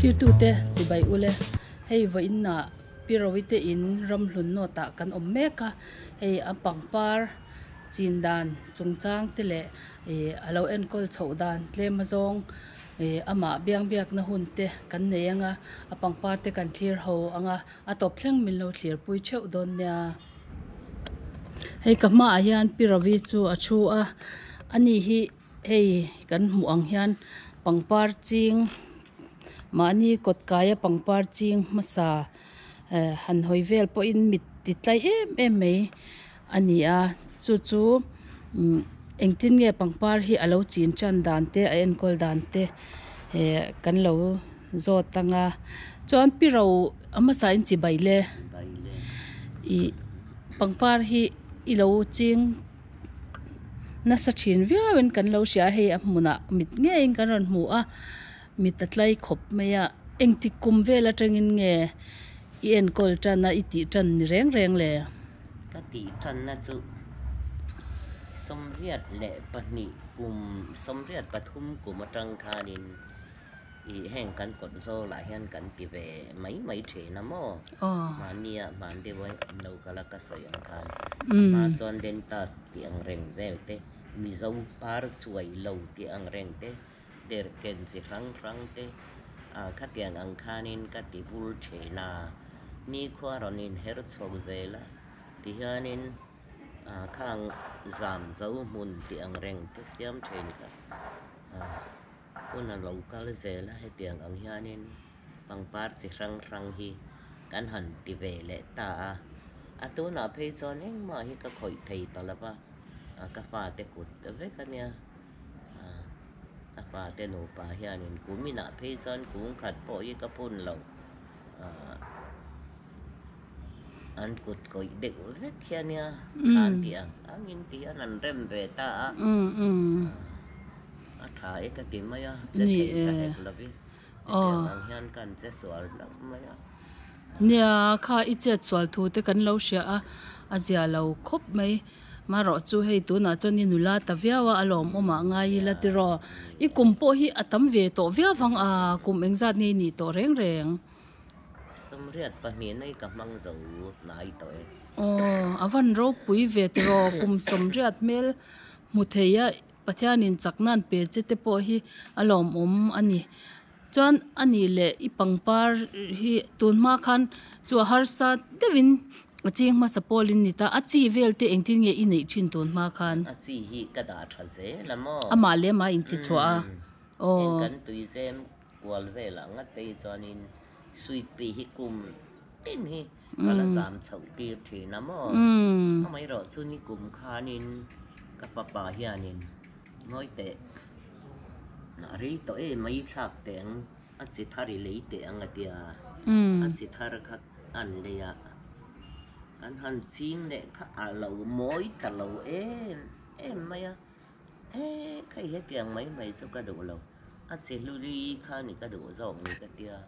Thirtute chibai ule, hei vawiinah Pi Rawite in ramhlun nawt ah kan awm mek a, hei a pangpar chin dan chungchang te leh ih a lo enkawl chhoh dan tlem azawng ih amah biang biakna hun te kan nei anga a pangpar te kan thlir ho anga a tawp thleng min lo thlir pui theuh dawn nia. Hei ka hmaah hian Pi Ravi chu a thu a, ani hi hei kan hmuh ang hian pangpar ching mahni kawt kaia pangpar ching hmasa eh han hawi vel pawhin mit ti tlai em em mai a ni a chu chu umm engtin nge pangpar hi a lo chin tan dan te a enkawl dan te eh kan lo zawt ang a chuan pi ro a hmasa in chi bai le ih pangpar hi i lo ching nasa thin viau in kan lo hria a hei a hmunah mit ngeiin kan rawn hmu a mit a tlai khawp mai a engtik kum vel atangin nge i enkawl tan a i tih tan ni reng reng le. Ka tih tanna chu 22 kum 23 kum atang khanin Ih heng kan kawt zawlah hian kan ti ve mai mai thin a maw? Mahnia hman deuh a lo kal a ka sawi ang khan a hma chuan dentist tih ang reng vel te, Mizo par chuai lo tih ang reng te, derhken chi hrang hrang te ah khatiang ang khanin ka ti vul thin a, nikhua rawn inher chho zel a tihianin ah khang zam zo hmun tih ang reng te siam thin kha ah. Hun a lo kal zel a, hetiang ang hianin pangpar chi hrang hrang hi kan han ti ve leh ta a. A tunah phei chuan engmah hi ka khawih thei ta lo va, ka fate kut vek a nia. Ka fate nupa hianin kuminah phei chuan kung khat pawh hi ka phun lo. An kut kawih deuh vek hi a nia, khan tih ang angin ti hian an rem ve ta a. A tha e ka ti mai a, che thei ta hek lovi. Hetiang ang hian kan che sual hlauh mai a. Nia, kha i chet sual thu te kan lo hria a, a zia lo khawp mai. Marawh chu hei tunah chuan i nula ta viau a, a lawmawm ah ngai ila tiraw. I kum pawh hi a tam ve tawh viau vang a, kum engzat nge i nih tawh reng reng. 22 na hi ka hmang zo hnai tawh e. Aw, a van ropui ve tiraw, kum 80 hmel hmu thei a. Pathianin chakna an pe che te pawh hi a lawmawm a ni. Chuan a nih leh i pangpar hi tun hma khan chu a harsa deuhin a ching hmasa pawlin ni ta. A chi vel te engtin nge i neih thin tun hma khan? A chi hi ka dah tha zel a maw? Amah leh amah in chi chhuah a. Aw. Heng kan tuizem kual velah ngat te hi chuanin Sweet pea hi kum tin hi ka la zam chhoh tir thin a maw? Amaherawh chu ni kum khanin ka fapa hianin ngawi teh a rei tawh em a i thlak teh ang a chi thar i lei teh ang a tia a chi thar kha an lei a kan han ching leh kha a lo mawi ta lo em em mai a. E kha i hetiang mai mai chu ka duh lo, a chi hlui kha ni ka duh zawk ni ka tia,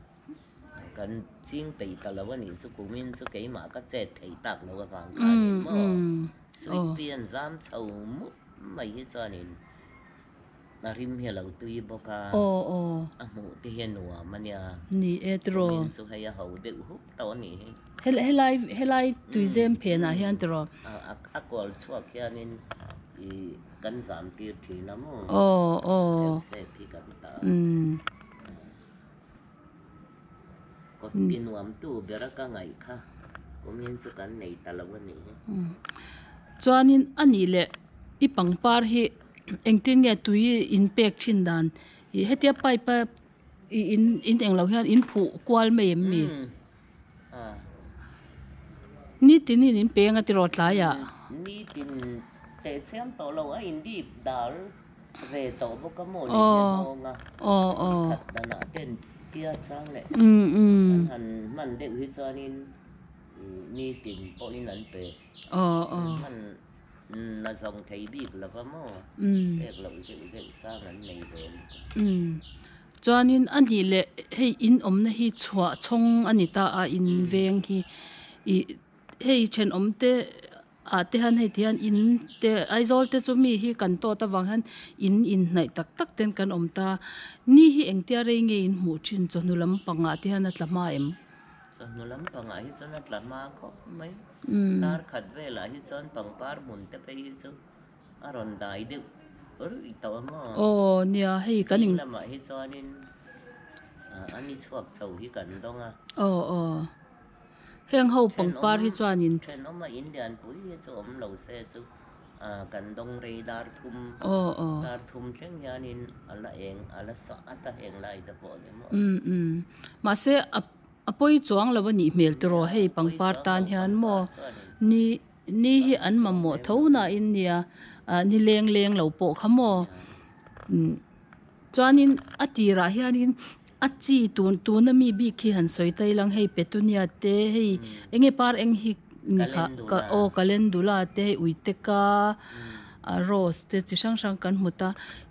kan ching peih ta lo a nih chu kumin chu keimah ka chet thei tak lo avang kha a ni maw? Sweet pea an zam chho mup mai hi chuanin a rim hi a lo tui bawk a, a hmuh te hi a nuam a nia, kumin chu hei a ho deuh hup tawh a nih hi. Helai helai tuizem phenah hian tiraw? A kual chhuak hianin i kan zam tir thin a maw? Aw aw. Phelsep hi kan ta. Kawt ti nuam tu bera ka ngaih kha kumin chu kan nei ta lo a nih hi. Chuanin a nih leh i pangpar hi engtin nge tui in pek thin dan? Hetia pipe a I in in englo hian in phuh kual mai em mi? Nitin in in peng a tiraw tlaiah. Nitin teh chiam tawh lo a in dip dal ve tawh bawk a maw leh hian hawng a. Nikhat danah ten tia chang leh an han hman deuh hi chuanin nitin pawhin an pe. Hman Na zawng thei bik lo va maw? Pek loh zeuh zeuh chang an nei ve bawk a. Chuanin a nih leh hei in awmna hi chhuah chhawng a ni ta a, in veng hi ih hei thenawm te ah te hian hei ti hian in te Aizawl te chu mi hi kan tawt avang hian in inhnaih tak tak ten kan awm ta ni hi engtia rei nge in hmuh thin chawhnu lampangah te hian a tla hma em? Chawhnu lampangah hi chuan a tla hma khawp mai. Dar khat velah hi chuan pangpar hmun te phei hi chu a rawn dai deuh ruih tawh a maw? Aw nia hei kan in. Zing lamah hi chuanin a ni chhuak chho hi kan dawng a. Aw aw. Heng ho pangpar hi chuanin. Thenawma in lianpui hi chu awm lo se chu kan dawng rei dar thum dar thum thleng hianin a la eng a la sah at a heng lai te pawh ni maw. Umm umm mahse a a pawi chuang lo a nih hmel tiraw hei pangpar tan hian maw ni ni hi an mamawh tho nain nia ah ni leng leng lo pawh kha maw umm. Chuanin a tirah hianin a chi tun tuna mi bik hi han sawi ta ilang hei petunia te hei enge par eng hi ni kha ka aw calendula te hei uiteka a rose te chi hrang hrang kan hmu ta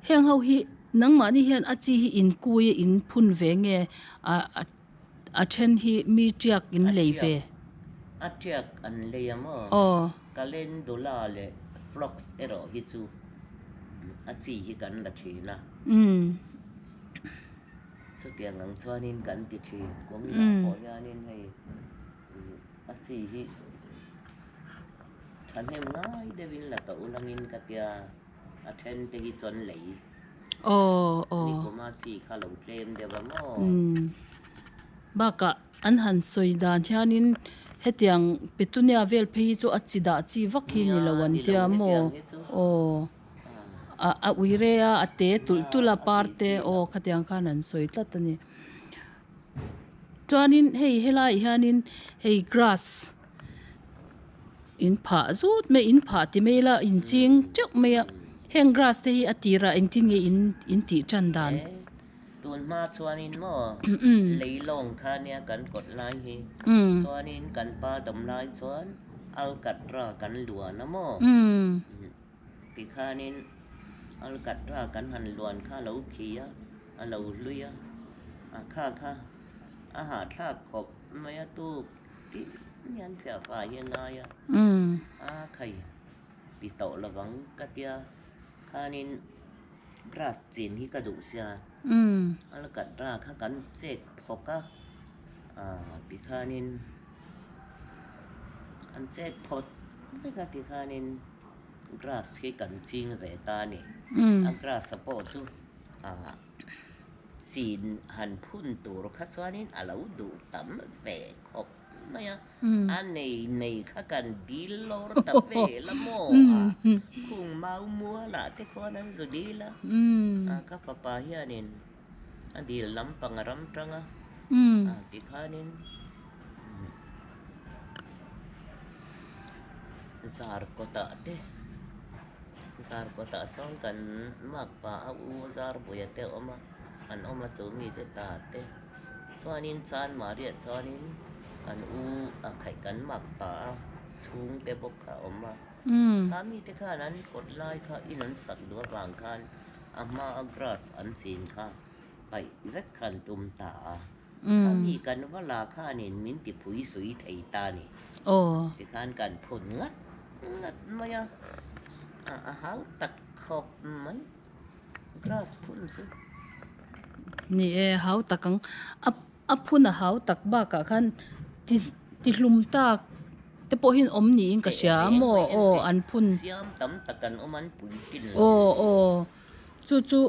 heng ho hi nangmahni hian a chi hi in kui a in phun ve nge a a then hi mi tiak in lei ve. A tiak an lei a maw? Aw. Calendula leh phlox erawh hi chu a chi hi kan la thin a. Chutiang ang chuanin kan ti thin. Kawngah pawh hianin hei a chi hi thahnem ngai deuhin la tawh ulangin ka tia a then te hi chuan lei. Aw aw. Nikuma chi kha lo tlem deuh a maw? Bakah An han sawi dan hianin hetiang petunia vel phei hi chu a chi dah chi vak hi ni lo an tia maw? Aw a a ui rei a a te tulh tulh a par te aw khatiang khan an sawi tlat a ni. Chuanin hei helaiah hianin hei grass in phah zut mai in phah ti mai ila in ching teuh mai a heng grass te hi a tirah engtin nge in in tih tan dan? Tun hma chuanin maw leilawng kha nia kan kawt lai hi chuanin kan pa dawm lai chuan alkatra kan luan a maw tikhanin alkatra kan han luan kha a lo khi a a lo hlui a a kha kha a hahthlak khawp mai a tuk tih hian fiahfai hi a ngai a a khai ti tawh lovang ka tia khanin. Grass chin hi ka duh sia a la kat ra kha kan chek phawk a ah tikhanin an chek phawt vek a tikhanin grass hi kan ching ve ta a ni a grass a pawh chu ah chin han phun tur kha chuanin a lo duh tam ve khawp. mai a, a nei nei kha kan dil lawr ta vel a maw a, khung mau mualah te khuan an zu dil a, a ka fapa hianin a dil lampang a ram tang a, a tikhanin zar kawtah te zar kawtah sawn kan makpa a u zar buia te a awm a, an awm a chu mite ta te. Chuanin Chanmariah chuanin kan u a khaih kan mak ta a, chhungte bawk kha a awm a. Kha mite khan an kawt lai kha in an sak duh avang khan a hma a grass an chin kha paih vek kha an tum ta a. Kha mi kan va la khanin min ti phui sui thei ta a ni. Tikhan kan phun ngat ngat mai a, a hau tak khawp mai. Grass phun chu. Ni e, hau tak ang. A a phun a hau tak bakah khan ti ti hlum tak te pawh hian awm niin ka hria a maw aw an phun. Siam tam tak an awm an pui tin lo. Aw aw chu chu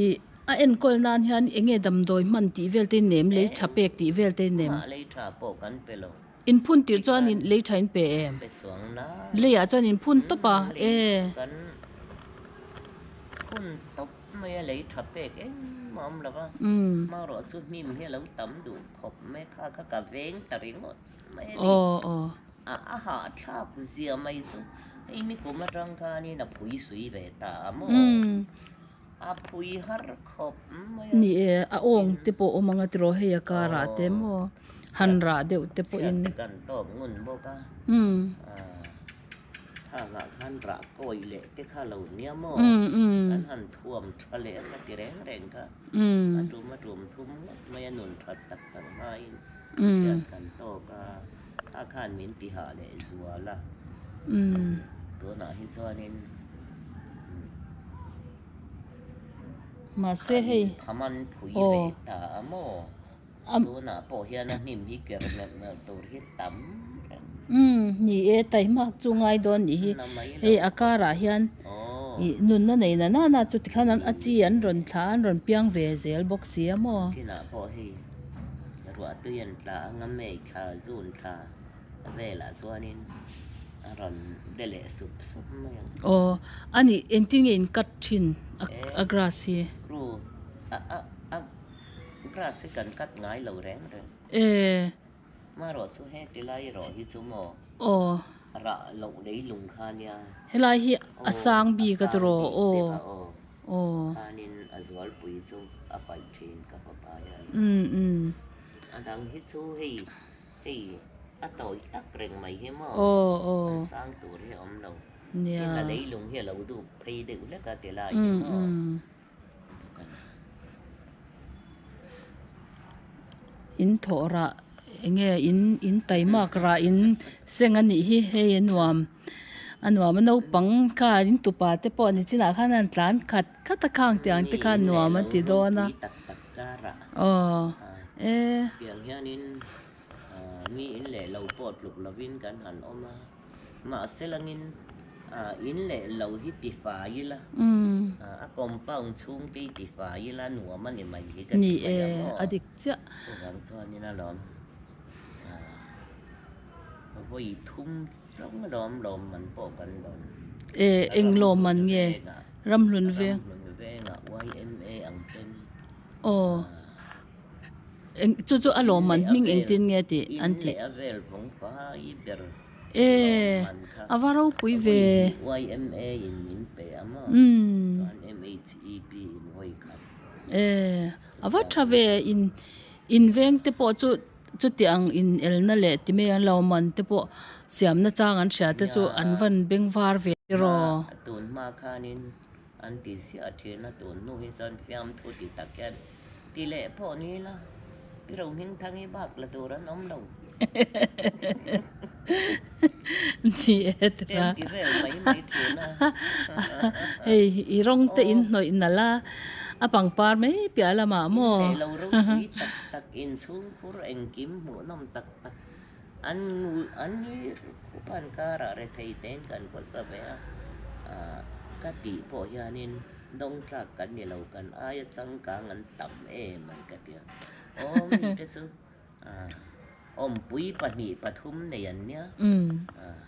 ih a enkawl nan hian eng nge damdawi hman tih vel te in nem lei tha pek tih vel te in nem. Engmah lei tha pawh kan pe lo. In phun tirh chuan in lei tha in pe em? Pe chuang na. Leiah chuan in phun tawp a, e. Kan phun tawp mai a lei tha pek engmah awm lo va. Hmarawh chu hnim hi a lo tam duh khawp mai kha kha ka veng ta ringawt mai a ni. Aw aw. A a hahthlak zia mai chu hei nikum atang khanin a phui sui ve ta a maw? A phui har khawp mai a. Ni e, a awng te pawh awm ang a tiraw hei a karah te maw han rah deuh te pawhin. Chhiat te kan tawp ngun bawk a. Thangah khan rah kawi leh te kha lo nia maw? Kan han thuam tha leh a ka ti reng reng kha. A tum a tum thum ngawt mai a nun that tak tak hmain chhiat kan tawk a, kha khan min ti hah leh zual a. Umm. Tunah hi chuanin Mahse hei. Phaman phui ve ta a maw? Tunah pawh hian a hnim hi ker melh melh tur hi tam reng. Umm ni e, taimak chu ngai dawn nih hi. Hei a karah hian ih nunna nei na nana chu tikhan an a chi an rawn thla an rawn piang ve zel bawk si a maw? Kinah pawh hei ruahtui an tla anga May thla, June thla velah chuanin a rawn be leh sup sup mai ang. Aw, a nih engtin nge in cut thin a grass hi? Screw a a a grass hi kan cut ngai lo reng reng. E. Hmarawh chu heti lai rawh hi chu maw? Aw. Rah loh leilung kha nia. Helai hi a sang bik a tiraw? Aw. Aw. Aw. Khanin a zualpui chu a paih thin ka fapa hian. Umm umm. A dang hi chu hei Hei a tawi tak reng mai hi maw? Aw aw. An sang tur hi a awm lo. Nia. Tin a leilung hi a lo dup phei deuh hlek a ti lai hi maw? Bawk a ni. In thawh rah eng nge in in taimak rah in seng a nih hi hei a nuam a nuam a naupang kha in tupa te pawh ni chinah khan an tlan khat khat a khang tiang te khan nuam a ti dawn a. Mi in leh lo ropui tak tak karah. Aw e. Tiang hianin mi in leh lo pawh tluk lovin kan han awm a, mahse langin in leh lo hi ti fai ila, a compound chhung te hi ti fai ila nuam a ni mai hi ka ti mai ang aw. Ni e, a dik chiah. Chuvang chuanin alawm vawi thum tlawng alawm lawmman pawh kan dawn. E, eng lawmman nge? Ramhlun veng. Ramhlun vengah YMA ang ten. Aw. Eng chu chu a lawmman hming engtin nge tih an tih. In leh a vel vawng fai ber E lawmman kha. A va ropui ve. YMA in min pe a maw? Chuan MHEP in vawi khat. E a va tha ve in in veng te pawh chu chuti ang in elna leh ti mai an lawmman te pawh siamna chang an hria te chu an van beng var ve tiraw. Tun hma khanin An ti ziah thin a, tun hnu hi chuan fiamthu ti tak hian ti leh pawh ni ila, Pi Rohmingthang hi bak la tur an awm lo. Ni e tura. Tlem ti vel mai mai thin a. Hei i rawng te in hnawih nalh a, a pangpar mai piah lamah maw. In leh lo ropui tak tak, inchhungkhur engkim hmuhnawm tak tak an an khup an karah rethei tein kan khawsa ve a, ah ka tih pawh hianin dawng tlak kan ni lo, kan aia changkang an tam em mai ka ti a, aw mite chu ah awmpui pahnih pathum nei an nia, ah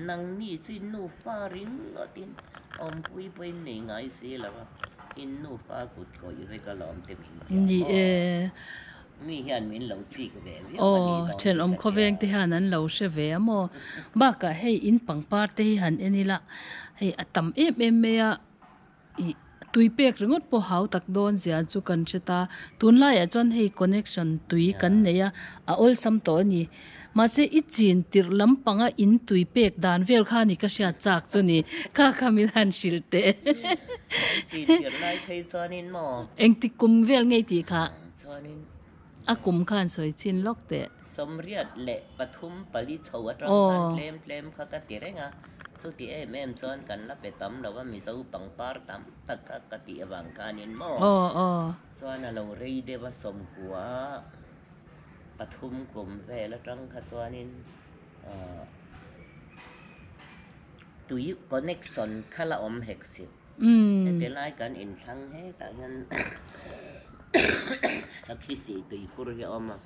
nangni chu in nufa ringawtin awmpui pawh in nei ngai si lo a, in nufa kut kawih vek alawm te min ti a maw. Mi hian min lo chik ve viau a nih Aw, dawn hi thenawm ka tia. khawveng te hian an lo hre ve a maw? Bakah hei in pangpar te hi han en ila, hei a tam em em mai a, ih tui pek ringawt pawh hau tak dawn zia chu kan hre ta. Tunlaiah chuan hei connection tui kan nei a, a awlsam tawh a ni. Mahse i chin tirh lampanga in tui pek dan vel kha ni ka hriat chak chu ni, kha kha min han hrilh teh. Kan chin tirh lai phei chuanin maw? Engtik kum vel ngei tih kha? Chuanin. A kum khan sawi chin lawk teh. 83 chho atang khan tlem tlem kha ka ti reng a, chuti em em chuan kan la pe tam lo a, Mizo pangpar tam tak kha ka tih avang khanin maw? Chuan a lo rei deuh a, 93 kum vel atang kha chuanin tui connection kha la awm hek si. Heti lai kan inthlang hetah hian sakhi sih tuikhur hi a awm a.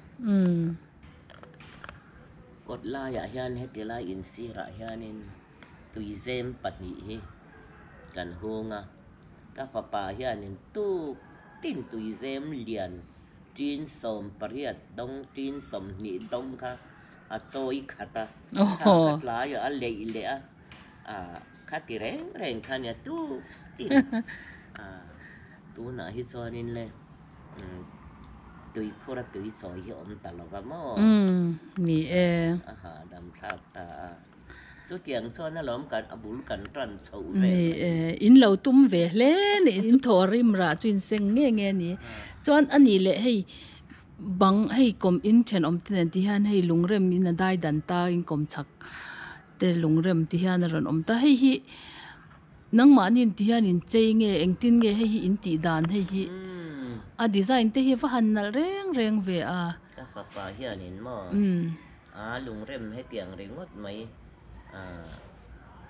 Kawt laiah hian heti lai insirah hianin tuizem pahnih hi kan hung a. Ka fapa hianin tuk tin tuizem lian tin 18 dawng tin 20 dawng kha a chawi khat a. Kha tlaiah a leih leh a. Kha ti reng reng kha nia tuk tin tunah hi chuanin le tuikhur a tui chawi hi awm ta lo va maw? Ni e. A hahdam thlak ta a. Chutiang chuan alawm kan a bul kan tan chhoh vel mai. Ni e, in lo tum ve hle ni. In thaw rim rah chu in seng nge nge a ni. Chuan a nih leh hei bang hei kawm in thenawm te nen ti hian hei lungrem in a dai dan ta in kawm chak. te lungrem ti hian a rawn awm ta hei hi nangmahni in ti hian in chei nge engtin nge hei hi in tih dan hei hi a design te hi va han nalh reng reng ve a. Ka fapa hianin maw a lungrem hetiang ringawt mai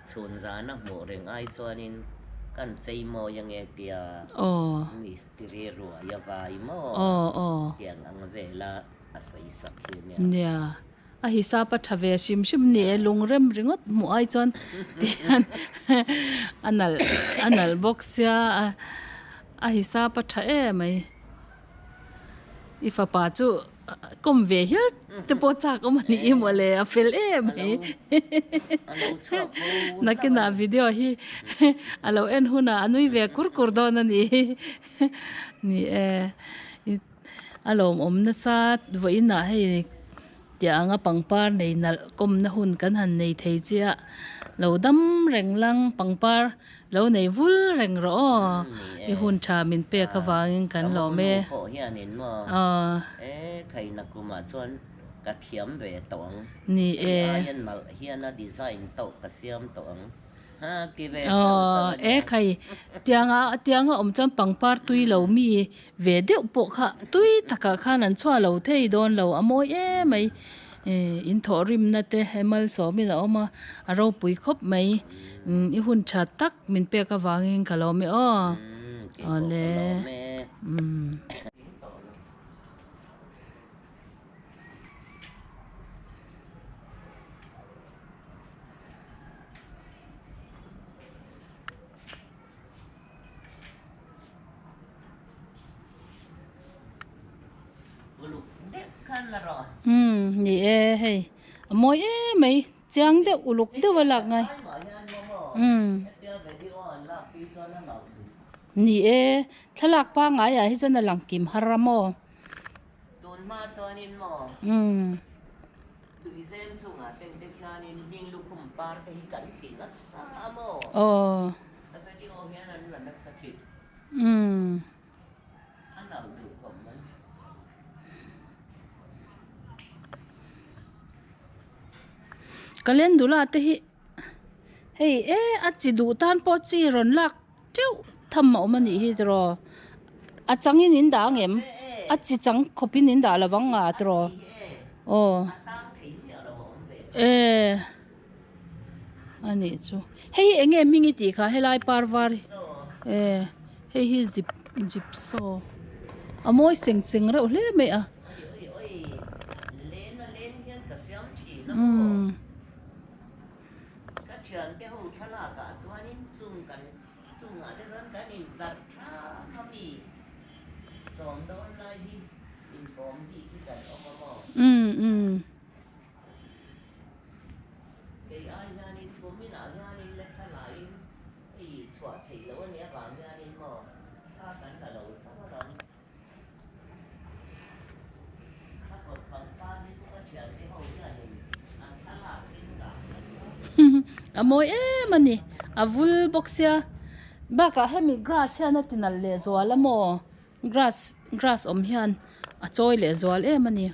chhun zana hmuh reng ai chuanin kan chei mawi ange tia mistiri ruai a vai maw tiang ang vela a sawi sak hi nia. Nia. A hisap a tha ve hrim hrim ni e, lungrem ringawt hmuh ai chuan ti hian a nalh a nalh bawk sia a hisap a tha em mai. I fapa chu kawm ve hial te pawh chak awm a nih hi mawle a fel em mai. Nakinah video hi a lo en hunah a nui ve kur kur dawn a ni hi. Ni e. A lawmawm nasa vawiinah hei tiah anga pangpar nei nalh kawmna hun kan han nei thei chiah lo dam reng lang pangpar lo nei vul reng rawh aw i hun tha min pek avangin kan lawm e. Aw. Ni e. Aw e khai tianga tianga awm chuan pangpar tui lo mi ve deuh pawh kha tui takah khan an chhuah lo thei dawn lo a mawi em mai eh in thawh rimna te malsawmin a awm a a ropui khawp mai umm i hun tha tak min pek avangin ka lawm e aw awle umm. Umm ni e hei a mawi em mai chiang deuh uluk deuh a lak ngai umm ni e thlalak pangngai ah hi chuan a lang kim har a maw umm. Tuizem chungah tengte khianin hling lukhum par te hi kan ti nasa a maw? Aw. A video hian an la nasa thin. Umm. A nalh duh khawp mai. Calendula te hi hei e a chi duh tan pawh chi rawn lak teuh tham a awm a nih hi tiraw a changin in dah ang em a chi chang khawpin in dah lovang nga tiraw aw e a nih chu hei hi eng nge hming i tih kha helai par var hi e hei hi zip zip saw a mawi seng seng reuh hle mai a. Ka thiante ho thlalak ah chuanin chung kan chungah te chuan kan intlar thlam a mi sawm dawn lai hi inkawm bik hi kan awm a maw? Umm umm. Kei ai hianin kuminah hianin lehkha lain hei chhuah theih loh a nih avang hianin maw thla kan la lo chauh a ram. A mawi em a ni a vul bawk sia bakah hemi grass hian a ti nalh leh zual a maw grass grass awm hian a chawi leh zual em a ni.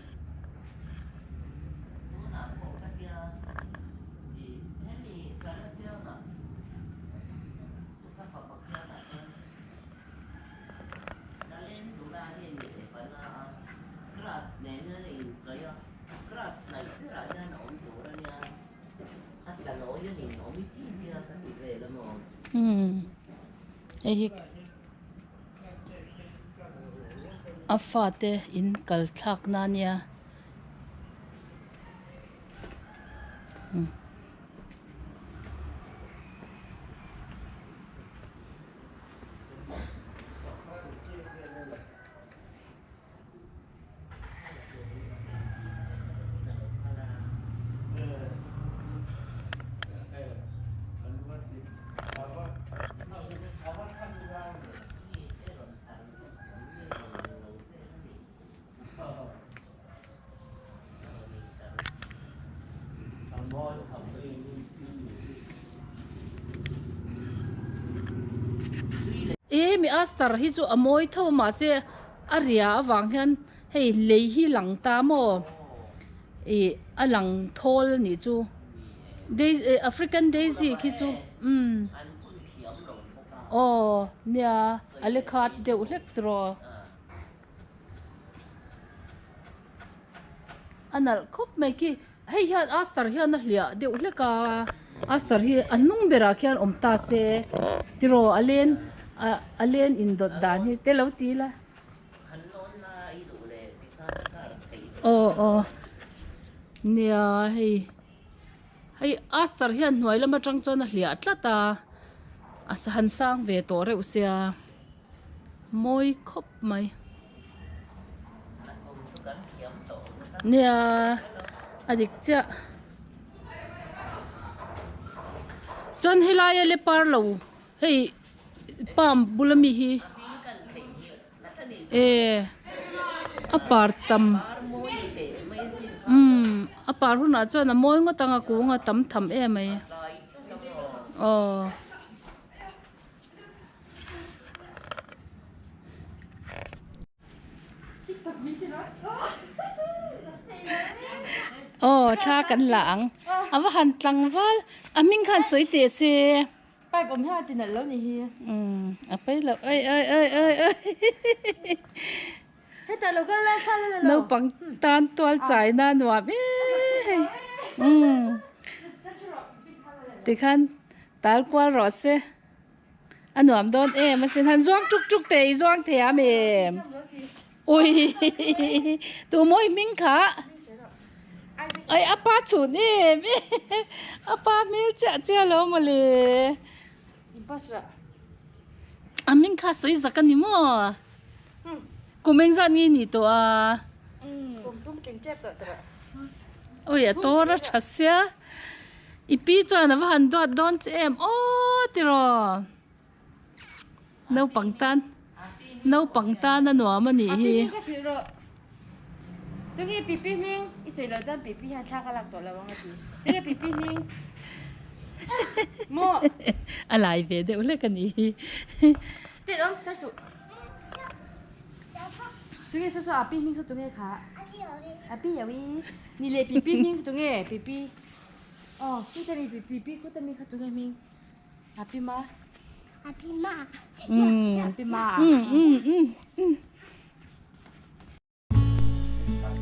Umm hei hi a fate in kal thlak na ania. Ih hemi Aster hi chu a mawi tho a mahse a ria avang hian hei lei hi lang ta maw ih a lang thawl a nih chu. Daisy African daisy khi chu umm aw nia a la khat deuh hlek tiraw a nalh khawp mai khi hei hian aster hian a hliah deuh hlek a aster hi a hnung berah khian awm ta se tiraw a len a len indawt dan hi te lo ti ila. Aw aw nia hei hei aster hian hnuai lam atang chuan a hliah tlat a a han sang ve tawh reuh sia mawi khawp mai nia a dik chiah chuan helai a lepar lo hei palm bula mi hi. E a par tam umm a par hunah chuan a mawi ngawt ang a kung a tam tham em mai aw. Aw thla kan la ang a va han tlangval a hming khan sawi teh se. Pipe awm hian a ti nalh lo ni hi. Umm a pai lo oi oi oi oi oi Hetah lo kal la thla la la lo. Naupang tan tual chai na nuam e hei umm tikhan tal kual rawh se a nuam dawn em asin han zuang tuk tuk teh i zuang thei am em ui tu mawi hming kha. Ai a pa chhun em em a pa hmel chiah chiah lo mawle a hming kha sawi zak a ni maw kum eng zat nge ni tawh a awi a tawr a tha sia i pi chuan a va han duat dawn che em aw tiraw. Naupang tan naupang tan a nuam a nih hi. A lai ve deuh hlek a nih hi.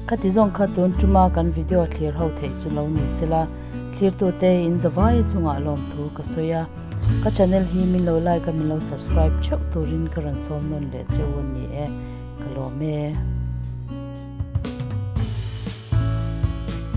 Khati zawng kha tun tuma kan video thlir ho theih chu lo ni sela, thlirtute in zavai chungah lawmthu ka sawi a, ka channel hi min lo like a min lo subscribe theuh turin ka rawn sawm nawn leh che u a ni e, ka lawm e.